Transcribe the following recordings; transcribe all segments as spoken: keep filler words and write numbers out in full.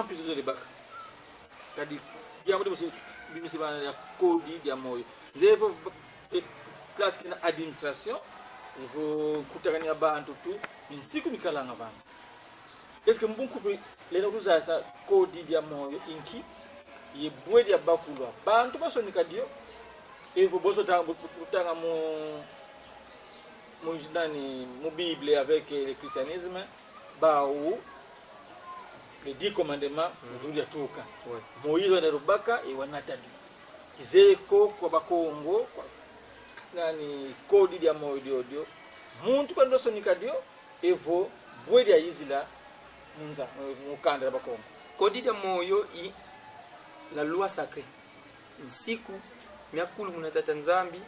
Mpizo zole baka. Kadi diambu di musi, di musi bana ya kodi dia moyo. Nzeye vo, eh, place kina administration, vo kutakani ya bantu tu, nsiku mikalanga vana. Est-ce que mu bunkufi lenda kuzasa kodi dia moyo i nki? Ye bwe dia bakulwa? Bantu basonika dio, evo bonso ta-, bu-, bu-, tanga mu, mu nani, mu Bible avec, eh, le christianisme, bawu, les dix commandements, mm, mu zulu diatuka. Ouais. Moïse wenda lubaka, e wanata dio. Kizeye ko kwa Bakongo, kwa nani, kodi dia moyo diodio. Muntu kwa ndo sonika dio, evo bwe diayizila mu nza, mu, mu kanda dia Bakongo. Kodi dia moyo i la loi sacrée. Nsiku miakulumuna Tata Nzambi,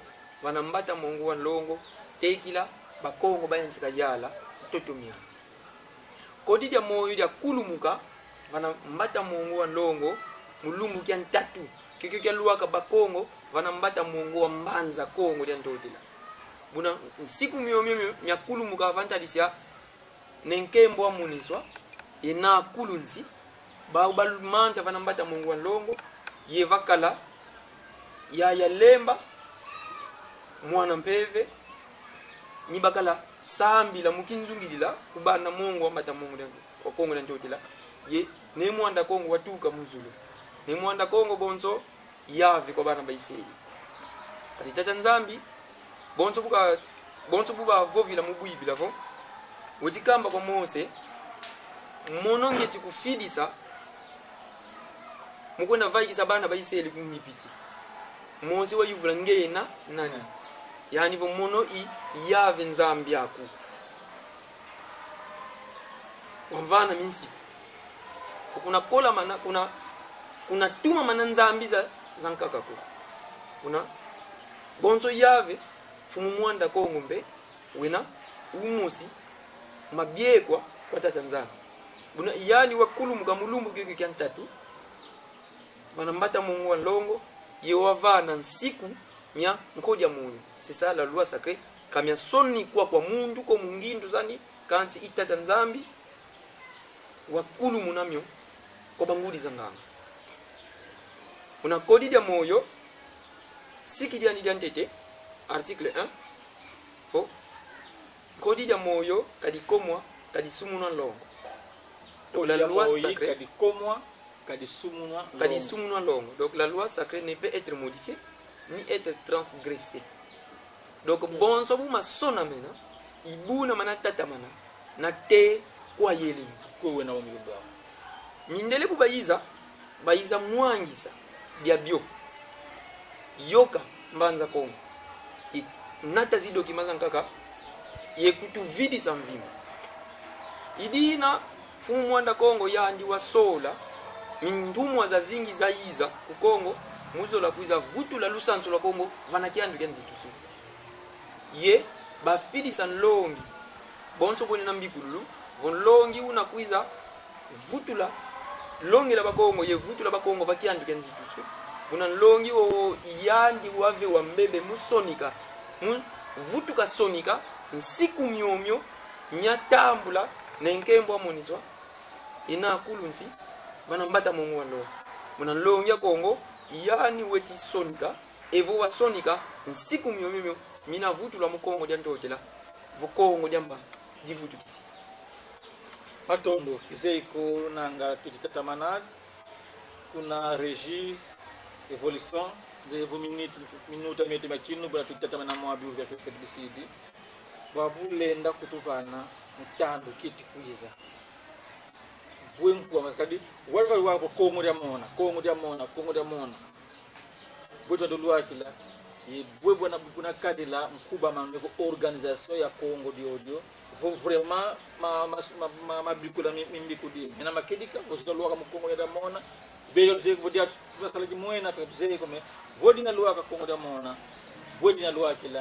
vana Mbata Mongo wa Nlongo, tekila Bakongo bayantika yala, ntoto miambi. Kodi dia moyo diakulumuka, vana Mbata Mongo wa Nlongo, mu lumbu kia ntatu, kiokio kialwaka Bakongo, vana Mbata Mongo wa Mbanza Kongo dia Ntotela. Buna nsiku miomio mio miakulumuka va ntadisi a Ne Nkembo wa Muniswa, ye Na Kulunsi, bawu balumanta vana Mbata Mongo wa Nlongo, ye vakala Yaya Lemba, mwana mpeve, ni bakala sambila mu kinzungidila, ku bana mongo wa Mbata Mongo dia, wa Kongo dia Ntotela, ye Ne Mwanda Kongo watuka mu zulu. Ne Mwanda Kongo bonso, Yave kwa bana ba Israele. Kadi Tata Nzambi, bonso bu ka-, bonso bu bavovila mu Bibila vo, weti kamba kwa Mose: Mono ngieti kufidisa, mu kwenda vaikisa bana ba Israele ku Ngipiti. Mose wayuvula: Ngeye na nani? Yandi vo: Mono i Yave Nzambi aku. Wamvana minsiku. Vo kuna kolamana, kuna, kuna tumamana nzambi za, zankaka ko. Kuna bonso Yave, Mfumu Mwanda Kongo mpe, wena umosi, mabiekwa kwa Tata Nzambi. Buna yandi wakulumuka mu lumbu kiokio kia ntatu, vana Mbata Mongo wa Nlongo, ye wavana nsiku mia nkodia moyo. C'est ça la loi sacrée. Ka miasonikwa kwa muntu ko mu ngindu zandi, kansi i Tata Nzambi wakulumuna mio kwa bangudi za nganga. Muna kodi dia moyo, siki diandi dia ntete, article un, vo kodi dia moyo ka dikomwa, ka disumunwa nlongo. Donc, la loi sacrée, ka dikomwa, ka disumunwa nlongo. Ka disumunwa nlongo. Donc, la loi sacrée ne peut être modifiée ni être transgressée. Donc, bonso bu masonamena, i buna mana tatamana, nate kwa yelemi. Kwe wena wa milumba. Mindele bu bayiza, bayiza mwangisa biabio. Yoka Mbanza Kongo. I nata zi document zankaka, ye kutuvidisa mvimba. I dina Mfumu Mwanda Kongo yandi wasola mintumwa zazingi zayiza ku Kongo, mu zola kwiza vutula lusansu lwa Kongo vana kiandu kia nzitusu. Ye bafidisa nlongi, bonso bwena na mbikululu, vo nlongi una kwiza vutula, longela Bakongo, ye vutula Bakongo va kiandu kia nzitusu. Buna nlongi wowo yandi wave wa mbebe mu sonika, mu vutuka sonika, nsiku miomio, mia tambula Ne Nkembo wa Muniswa, i Na Kulunsi, vana Mbata Mongo wa Nlongo. Muna nlongi a Kongo, yandi weti sonika, evo wasonika, nsiku miomio mio, mina vutulwa mu Kongo dia Ntotela, vo Kongo dia Mbanza divutukisi. Matondo, kizeye ko nanga tweti tatamana kuna régie, évolution, nzeye vo minute, minuta mieto mia kinu, buna tweti tatamana mwa biuvu bia fete bisidi. Bwabu lenda kutuvana mu tandu kieti kwiza. Bwe nkuwa makadi, wala wala wala Kongo dia mona, Kongo dia mona, Kongo dia mona. Bwe twenda lwakila, ye bwe bwena, buna kadila nkubama meko organisation ya Kongo diodio. Vo vraiment, ma, ma, ma, ma, ma bikula mi, mi mbikudi. Mina makedika, vo zita lwaka mu Kongo dia mona. Bega tuzeye ko dia, tuna sala kimwena, pe tuzeye ko me. Vo dina lwaka Kongo dia mona. Bwe dina lwakila,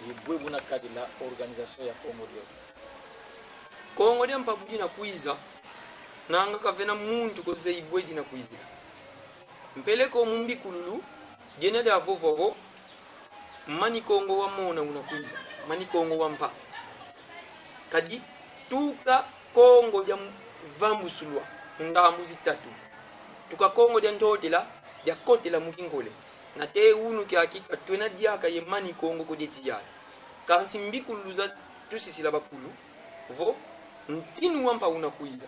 ye bwe buna kadila organisation ya Kongo diodio. Kongo dia Mpabu dina kwiza, nanga kavena muntu ko zeyi bwe dina kwizila. Mpeleko mu mbikululu, diena diavova vo, Mani Kongo wa mona una kwiza, Mani Kongo wa mpa. Kadi tuka Kongo dia m-, vambusulwa. mu ndambu zitatu. Tuka Kongo dia Ntotela, dia kotela mu Kinkole. Nate unu kiaki ka twena diaka ye mani Kongo ko dieti yala. Kansi mbikululu za tusisila bakulu, vo ntinu wa mpa una kwiza.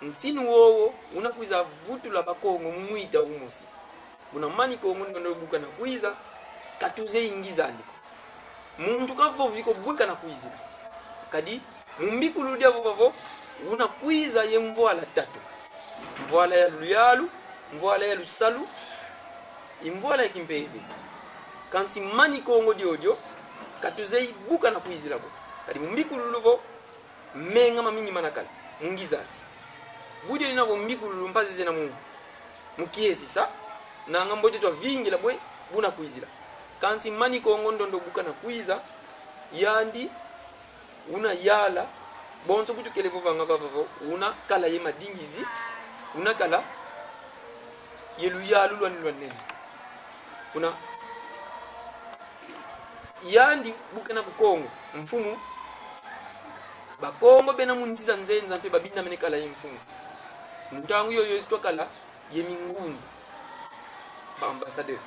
Ntinu wowo una kwiza vutula Bakongo mu mwita umosi. Buna mani Kongo ndondo bu kana kwiza, ka tuzeyi ngiza andi ko. Muntu kavovi ko bwe kana kwizila. Kadi mu mbikululu dia vova vo, una kwiza ye mvwala tatu: mvwala ya luyalu, mvwala ya lusalu, ye mvwala ya kimpeve. Kansi mani Kongo diodio, ka tuzeyi bu kana kwizila ko. Kadi mu mbikululu vo, menga mamingi mana kala mu ngiza. Bu diena vo mbikululu mpasi zena mu, mu kiesisa, nanga mbote twavingila bwe buna kwizila. Kansi mani Kongo ndondo bu kana kwiza, yandi una yala, bonso bu tukele vovanga vava vo, una kala ye madingizi, una kala ye luyalu lwani lwa nene. Kuna yandi bu kena ku Kongo, mfumu, Bakongo bena mu nsi za nzenza mpe babindamene kala ye mfumu. Mu ntangu yoyo esi twakala ye mingunza. Ba ambassadeur.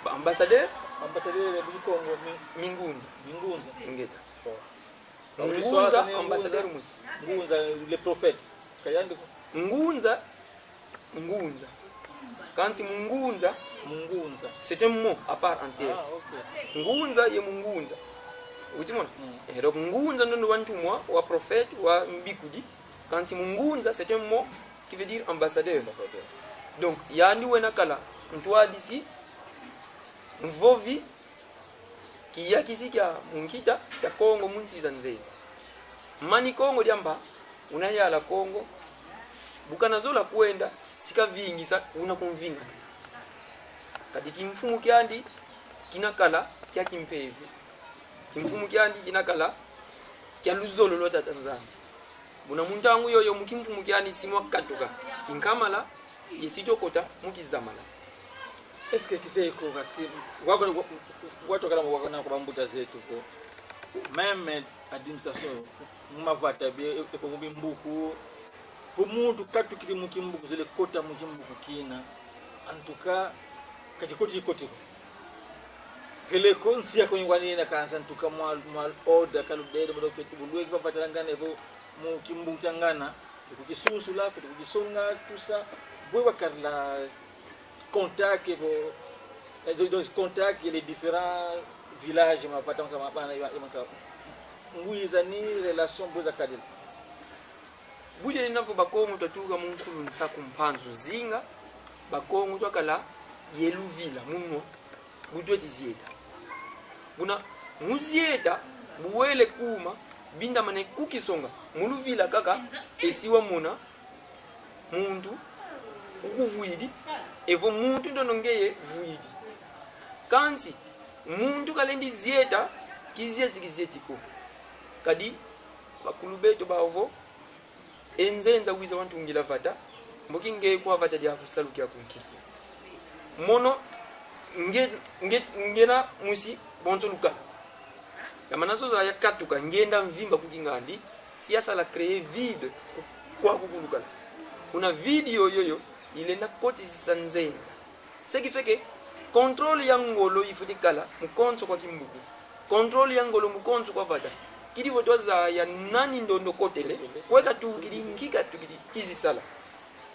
Ba ambassadeur, Ambassadeur ya Kongo, mi-, mingunza. Mingunza. Ingeta. Bon. Mungunza, ambassadeur musi. Ngunza, le prophète. Ka yandi ko. Ngunza, ngunza. Kansi mungunza, Mungunza. C'est un mot à part entière. Ah, ok. Ngunza ye mungunza. Uti mona? Mm. Eh, donc ngunza ndondo wa ntumwa, wa prophète, wa mbikudi. Kansi mungunza, c'est un mot qui veut dire ambassadeur. Ambassadeur. Donc, yandi wena kala ntwadisi, mvovi, kiyakisi kia mu nkita kia Kongo mu nsi za nzenza. Mani Kongo diamba, una yala Kongo, bu kana zola kwenda, si kavingisa una kumvingana. Kadi kimfumu kiandi kina kala kia kimpeve. Kimfumu kiandi kina kala kia luzolo lwa Tata Nzambi. Buna mu ntangu yoyo mu kimfumu kiandi si mwakatuka kinkamala, ye si twakota mu kizamala. Est-ce que kizeyi ko, parce que wako, wa-, watu wakala wakana kwa bambuta zetu ko. Même administration, mu mavata bie, e, e, ko mu bimbuku. Vo muntu katukidi mu kimbuku, zole kota mu kimbuku kina. En tout cas, kati koti koti ko. Kele ko nsi ya ko ngwani na kansa, en tout cas, mwa, mwa ordre, ka lubele, mwa feti, bu lweki babatalangane vo mu kimbuku kia ngana, ku kisunsula, ku kisonga, tout ça. Bwe bakala contact, vo, eh, donc, donc, contact, les différents villages, ma patron, ma bana, ma, ma, ngwiza ni relation, bwe zakadila. Bu diena vo Bakongo twatuka mu nkulu nsaku Mpanzu Nzinga, Bakongo twakala ye luvila munwa, bu tweti zieta. Buna mu zieta, bu wele kuma, bindamane ku kisonga, mu luvila kaka, esi wamona muntu ukuvwidi, evo muntu ndondo ngeye vwidi. Kansi, muntu kalendi zieta, kizieti, kizieti ko. Kadi, bakulu beto bavo, e nzenza wiza wantungila vata, mboki nge kwa vata dia ku salu kia ku nki. Mono nge, nge, ngena musi bonso lukala. Yamana zoza ya katuka, ngenda mvimba ku kingandi, si yasala créer vide ku, kwa ku kulukala. Kuna vide yoyo yo, ilenda kotisisa nzenza. Ce qui fait que contrôle ya ngolo ifwete kala mu konso kwa kimbuku. Contrôle ya ngolo mu konso kwa vata. Kidi vo twazaya nani ndondo kotele, kwe katukidi, nki katukidi, kizi sala.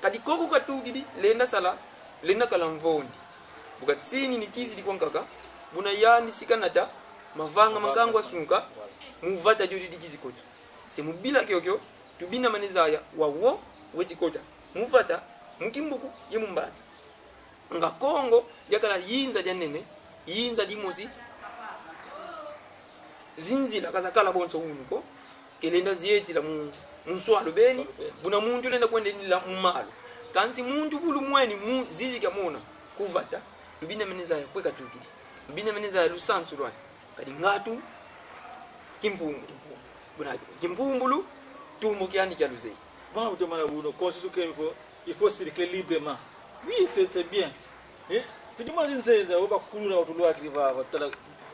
Kadi koko katukidi, lenda sala, lenda kala mvondi. Bu katsini ni kizidi kwa nkaka, buna yandi si kanata mavanga ma nkangu asunka, mu vata diodidi kizi kota. C'est mu bila kiokio, tubindamane zaya, wau weti kota mu vata, mu kimbuku ye mu mbanza. Nga Kongo yakala yinza dia nene, yinza dimosi, zinzila ka zakala bonso unu ko, ke lenda zietila mu, mu nswalu beni, buna muntu lenda kwendela mu malu. Kansi muntu bu lumweni mu zizi kia mona ku vata, lubindamene zaya kwe katukidi. Lubindamene zaya lusansu lwani. Kadi ngatu kimpumbulu. Buna kimpumbulu, tumbu kiani kia luzeyi. Bwana, bu tomana buna, constitution kemi ko, il faut circuler librement. Oui, c'est, c'est bien. Eh? Puis du moins, nzenza, oba kuluna, otu lwa kiri va, va, tala,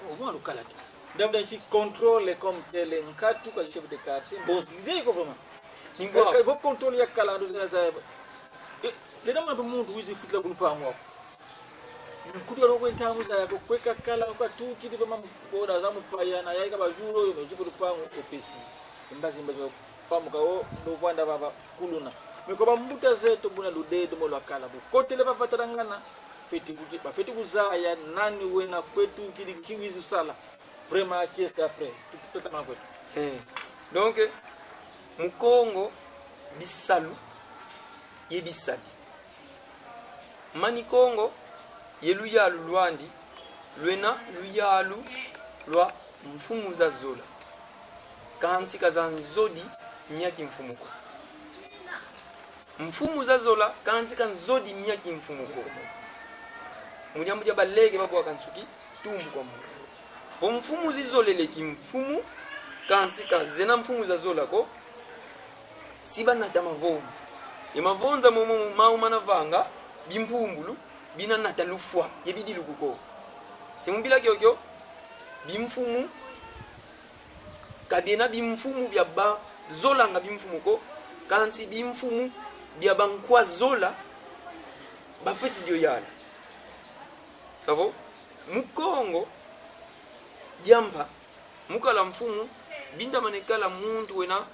au moins, lukala ki. D'abord, un petit contrôle comme tel, un quatre, quoi, chef de quartier. Bon, c'est quoi, vraiment? Ingwa. Ka, ka, vo contrôle yakala ndo zina za. Eh, lenda mwana muntu wizi futila ku lupangu aku. Nkutu ya loko ntangu za yako kwe kakala kwa tukidi va mamboda za mupaya na yaika ba juro yo mezuko lupangu opesi. Mbazi mbazi pamuka o ndo vwanda va, va kuluna. Me kwa bambuta zeto buna ludedo mo lwakala bu. Kotele va vatalangana. Feti kuki, ba feti kuzaya nani wena kwe tukidi kiwizi sala. Vraiment, qui est après? Tout, tout à fait. Eh. Donc, mu Kongo, bisalu ye bisadi. Mani Kongo ye luyalu lwandi, lwena luyalu lwa mfumu za zola. Kansi ka za nzodi mia kimfumu ko. Mfumu za zola, kansi ka nzodi mia kimfumu ko. Mu diambu dia baleke babwaka nsuki tumbu kwa muntu. Vo mfumu zizolele kimfumu, kansi ka zena mfumu za zola ko, si banata mavonza. Ye mavonza momo mau mana vanga bimpumbulu bina nata lufwa ye bidilu ku Kongo. Se mu bila kiokio, bimfumu ka biena bimfumu bia bazolanga bimfumu ko, kansi bimfumu bia bankwa zola bafweti dio yala. Savo, mu Kongo dia mpa, mu kala mfumu, bindamane kala muntu wena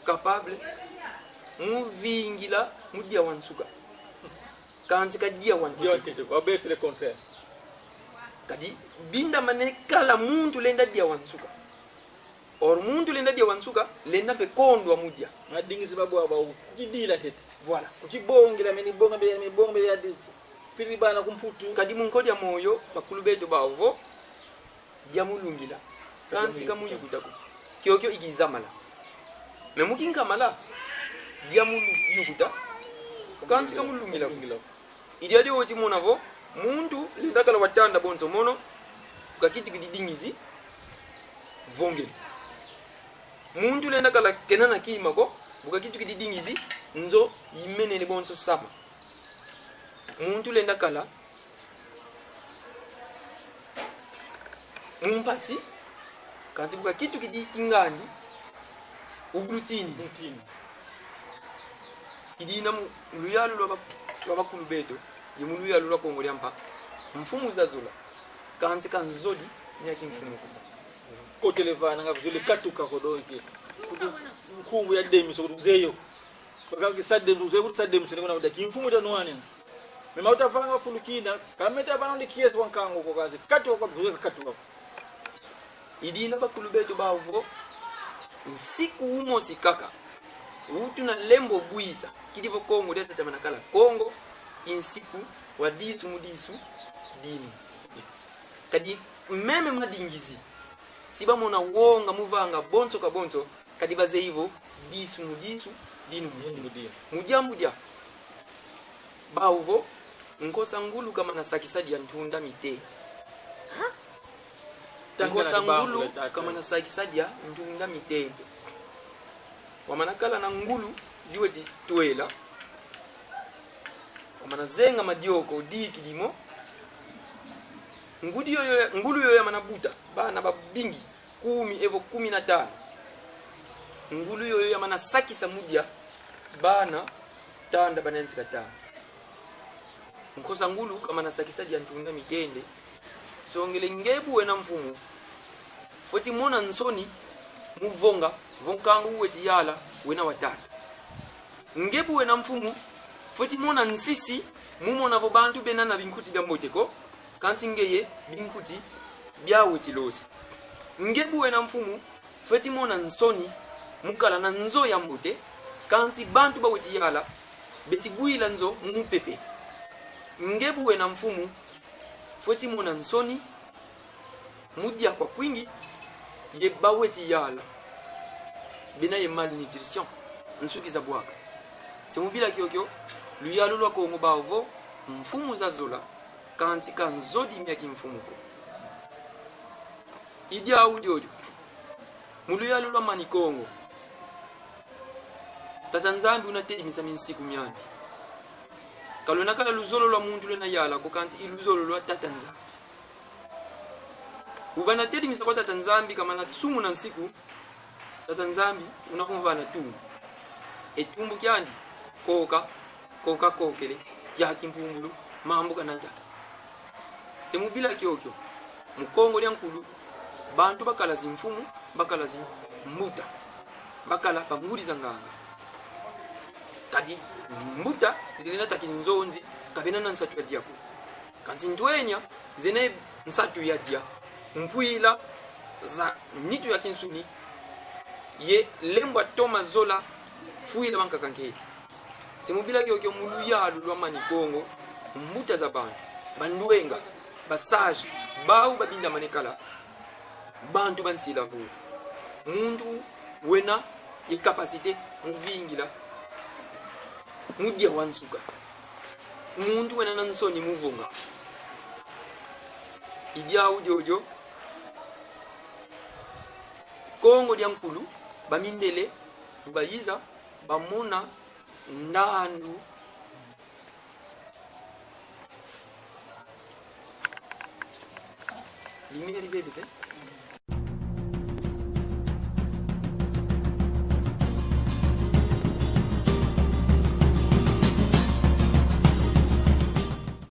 capable mu vingila mu dia wa nsuka. Kansi ka dia wa nsuka. Dio ntete, wa besi le contraire. Kadi bindamane kala muntu lenda dia wa nsuka. Or muntu lenda dia wa nsuka, lenda mpe kondwa mu dia. Madingizi babwa ba kukidila ntete. Voilà. Kukibongela meni bonga mbe, meni bonga mbe ya di fili bana ku Mputu. Kadi mu nkodia moyo, bakulu beto bavo, dia mu lungila. Kansi ka mu yukuta ko. Kiokio i kizamala. Mais mu kinkamala, dia mu lu-, yukuta. Kansi ka mu lungila ko. I diadi weti mona vo, muntu lenda kala wa tanda bonso mono, bu kakitukidi dingizi, vongele. Muntu lenda kala kena na kima ko, bu kakitukidi dingizi, nzo imenene bonso sama. Muntu lenda kala mu mpasi, kansi bu kakitukidi kingandi, ugulu tini. Ugulu tini. I dina mu luyalu lwa ba-, lwa bakulu beto, ye mu luyalu lwa Kongo dia mpa, mfumu za zola, kansi ka nzodi mia kimfumu ko. Kotele vana nga kuzole katuka ko donc. Kutu nkumbu ya demiso kutu zeyo. Baka kisa demiso, zeyo kutu sa demiso, ni kuna kuda kimfumu dia nwanina. Mais ma utavanga fulu kina, ka meta bana ndi kiese kwa nkangu ko kazi. Katuka kwa buze katuka. I dina bakulu beto bavo, nsiku umosi kaka utuna lembo bwisa, kidi vo Kongo dia tatamana kala Kongo, i nsiku wa disu mu disu dinu. Kadi meme madingizi, si bamona wonga mu vanga bonso ka bonso, kadi bazeyi vo disu mu disu, dinu mu dinu. Mu dia, mu dia. Bavo, nkosa ngulu ka mana sakisa dia ntunda mitende. Nkosa ngulu ka mana sakisa dia ntunda mitende. Wamana kala na ngulu ziweti twela. Wamana zenga madioko dikidi mo. Ngudi yoyo, ngulu yoyo yamana buta bana babingi, kumi evo kumi na tanu. Ngulu yoyo yamana sakisa mu dia bana tanda bana nzika tanu. Nkosa ngulu ka mana sakisa dia ntunda mitende. Songele nge bu wena mfumu, fweti mona nsoni mu vonga vo nkangu weti yala wena wa tanda. Nge bu wena mfumu, fweti mona nsisi mu mona vo bantu bena na binkuti bia mbote ko, kansi ngeye binkuti bia weti loza. Nge bu wena mfumu, fweti mona nsoni mu kala na nzo ya mbote, kansi bantu ba weti yala beti bwila nzo mu mupepe. Nge bu wena mfumu, fweti mona nsoni mu dia kwa kwingi, ye ba weti yala bena ye malnutrition, nsuki za bwaka. Se mu bila kiokio, luyalu lwa Kongo bavo, mfumu za zola, kansi ka nzodi mia kimfumu ko. I diau diodio. Mu luyalu lwa Mani Kongo, Tata Nzambi una tedimisa minsiku miandi. Ka lwena kala luzolo lwa muntu lwena yala ko, kansi i luzolo lwa Tata Nzambi. Ubana tedimisa kwa Tata Nzambi, ka mana sumuna nsiku, Tata Nzambi una kumvana tumu. E tumbu kiandi koka, koka kokele, ya kimpumbulu, mambu kana ntata. Se mu bila kiokio, mu Kongo dia nkulu, bantu bakala zimfumu, bakala zimbuta, bakala bangudi za nganga. Kadi mbuta zilenda taki nzonzi, ka bena na nsatu ya dia ko. Kansi ntwenia zena nsatu ya dia, mpwila za nitu ya kinsuni, ye lembwa toma zola fwila bankaka nkele. Se mu bila kiokio, mu luyalu lwa mani Kongo, mbuta za bantu, bandwenga, ba sage, bau babindamane kala bantu ba nsila vuvu. Muntu wena ye capacité mu vingila mu dia wa nsuka. Muntu wena na nsoni mu vunga. I diau diodio, Kongo dia nkulu, bamindele bayiza, bamona ndandu. Lumière ibebese.